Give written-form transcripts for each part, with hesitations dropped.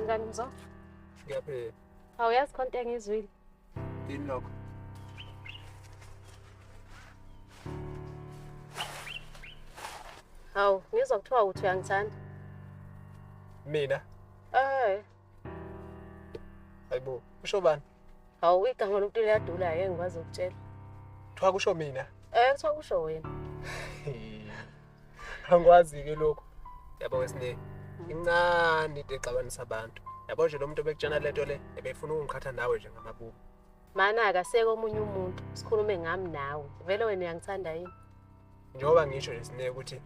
Njani Mzo? Ngiyaphila. Awuyazi khona into engizwile. Yini lokho? Hawu, ngizwa kuthiwa uthi uyangithanda. Mina? Eh. Hayibo, kusho bani? Hawu, igama lomuntu liyadula yeke ngikwazi ukutshela. Kuthiwa kusho mina? Eh, kuthiwa kusho wena. Angikwazi-ke lokho. Yabo wesine, incane into exabanisa abantu. Yabo nje lo muntu obekutshena lento le, ebefuna ukungiqhatha nawe nje ngamabubu. Mana akaseke omunye umuntu, sikhulume ngami nawe. Vele wena uyangithanda yini? Njengoba ngisho nje Sine ukuthi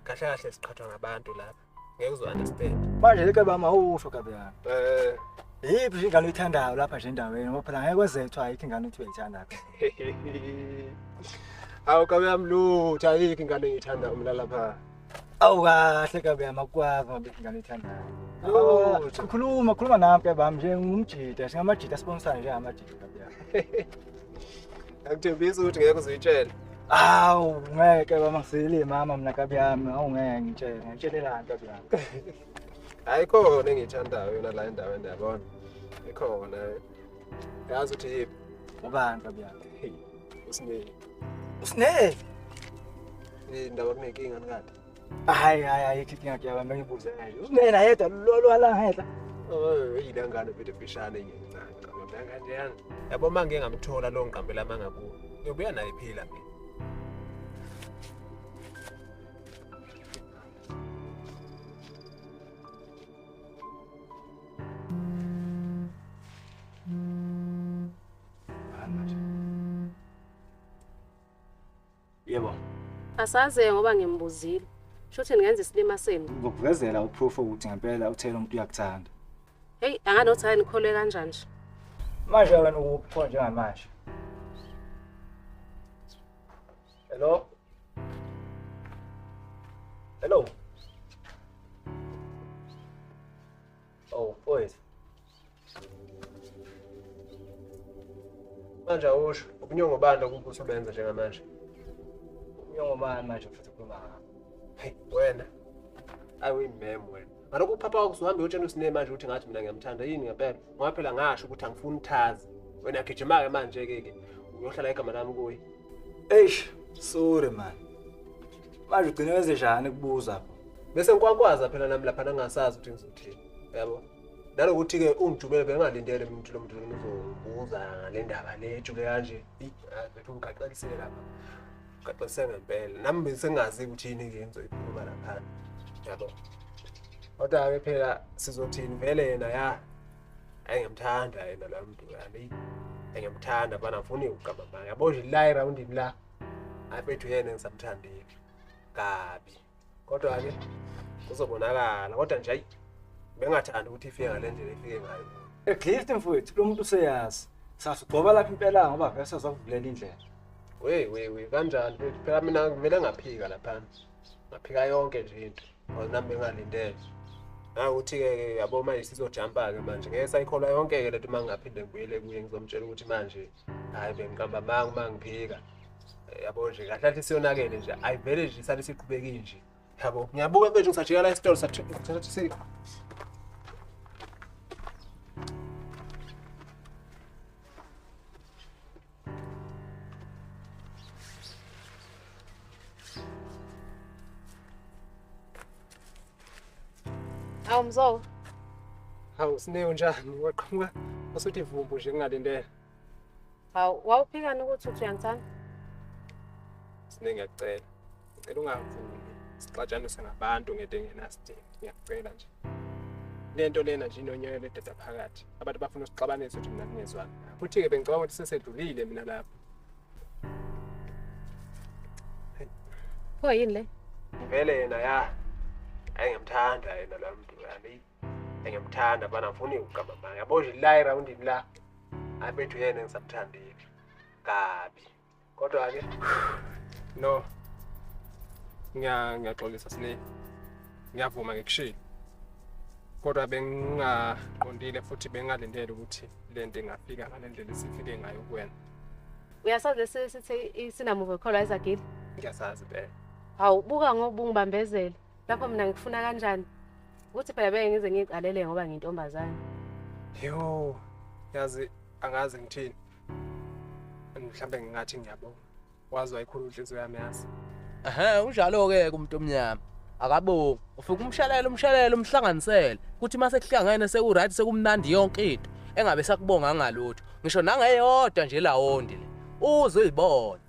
kahle kahle siqhathwa ngabantu lapha. Ngeke uzo understand. Manje ke bama usho kabi yami. Eh, yiphi nje ingane oyithandayo lapha nje endaweni ngoba phela ngeke kwezethwa ayikho ingane othi uyayithanda lapha. Awu kabi yami lutho ayikho ingane engiyithandayo mina lapha. Awu kahle kabi yami akwazi ngoba ingane oyithandayo. Lutho. Khuluma khuluma nami kabi yami nje ngumjida singamajida sibonisana nje amajida kabi yami. Ngikuthembisa ukuthi ngeke uzuyitshele. Awu ngeke baba ngisile mama mina kabi yami awu ngeke ngitshele ngitshelelani kabi yami. Hayi khona engiyithandayo yona la endaweni yabona. Ikhona. Yazi ukuthi yiphi? Ubani kabi yami? Usine. Usine? Indaba kunenkinga nikade. Hayi hayi ayikho inkinga ke baba ngibuze nje. Usine na yedwa lo la ngehla. Oh, yilangane mfethu mfishane ngincane. Kanjani? Yabo manje ngamthola lo ngiqambela amanga kuwo. Ngiyobuya naye phila mina. Yebo. Asaze ngoba ngimbuzile. Shuthi ningenza isilima senu. Ngokuvezela uproof ukuthi ngempela uthela umuntu uyakuthanda. Hey, anganothi hayi nikholwe kanjani nje. Manje wena ukuphi khona njengamanje? Hello? Hello? Oh, wait. Manje awusho, ubunyongo bani lokhu usubenza njengamanje? Ubunyongo bani manje futhi ukhuluma ngakho? Hey, wena. Ayi uyimem wena. Ngalokhu uphapha wakho usuhambe uyotshela uSine manje ukuthi ngathi mina ngiyamthanda yini ngempela. Ngoba phela ngasho ukuthi angifuni uthazi. Wena gijima-ke manje ke ke uyohlala igama lami kuye. Eish, sorry man. Manje ugcine wenze njani kubuza pho? Bese ngikwankwaza phela nami lapha nangasazi ukuthi ngizothini. Yabo. Nalokuthi-ke ungijubele bengingalindele umuntu lo muntu uzobuza ngale ndaba le ejule kanje. Eyi, ungigaqelisile lapha. Ugaqelisile ngempela. Nami besengazi ukuthi yini-ke ngizoyikhuluma laphana. Yabo. Kodwa-ke phela sizothini vele yena ya. Hhayi ngiyamthanda yena lo muntu yami. Ngiyamthanda bana ngifuni ukugamba manga. Yabo nje la erawundini la. Hayi mfethu yena ngisamthandile. Kabi. Kodwa-ke kuzobonakala. Kodwa nje hayi bengathandi ukuthi ifike ngale ndlela ifike ngayo. At least mfowethu lo muntu useyazi. Sasugcoba lapha impela ngoba vele sazokuvulela indlela. We we kanjani mfethu? Phela mina ngivele ngaphika laphana. Ngaphika yonke nje into. Ngoba nami bengalindele. Ukuthi-ke yabo manje sizojampa-ke manje. Ngeke sayikholwa yonke-ke lento uma ngingaphinde ngibuyele kuye ngizomtshela ukuthi manje hhayi bengiqamba amanga uma ngiphika. Yabo nje kahle kahle siyonakele nje. Ayivele nje isale siqhubekile nje. Yabo ngiyabuka manje ngisajika la esitolo sathatha Hawu Mzo. Hawu Sine unjani? Waqhamuka wasuthi ivumbu nje ngingalindele. Hawu wawuphikani ukuthi uthi uyangithanda? Sine ngiyakucela. Ngicela ungavumi sixatshaniswe ngabantu ngento engenasidingo. Ngiyakucela nje. Lento lena nje inonyoyo ededa phakathi. Abantu bafuna usixabanise ukuthi mina ngingezwani. Futhi-ke bengicabanga ukuthi sesedlulile mina lapho. Pho yini le? Vele yena ya. Hayi ngiyamthanda yena lo muntu yami. Ngiyamthanda bana ngifuni ukugamba manga. Yabo nje la erawundini la. Hayi mfethu yena ngisamthandile. Kabi. Kodwa-ke no. Ngiyaxolisa Sine. Ngiyavuma ngikushilo. Kodwa bengingaqondile futhi bengingalindele ukuthi lento ingafika ngale ndlela esifike ngayo kuwena. Uyasazi lesi sithi sinamuva kholwa izagile? Ngiyasazi impela. Hawu buka ngoba ungibambezele. Lapho mina ngikufuna kanjani? Ukuthi phela beke ngize ngiyiqalele ngoba ngiyintombazane. Yo, yazi angazi ngithini. Mhlambe ngingathi ngiyabonga. Wazi wayikhulu inhliziyo yami yazi. Ehhe, unjalo-ke kumuntu omnyama. Akabongi. Ufika umshelele umshelele umhlanganisele. Kuthi mase kuhlangene seku-right sekumnandi yonke into. Engabe sakubonga ngalutho. Ngisho nangeyodwa nje lawondi le. Uze uyibone.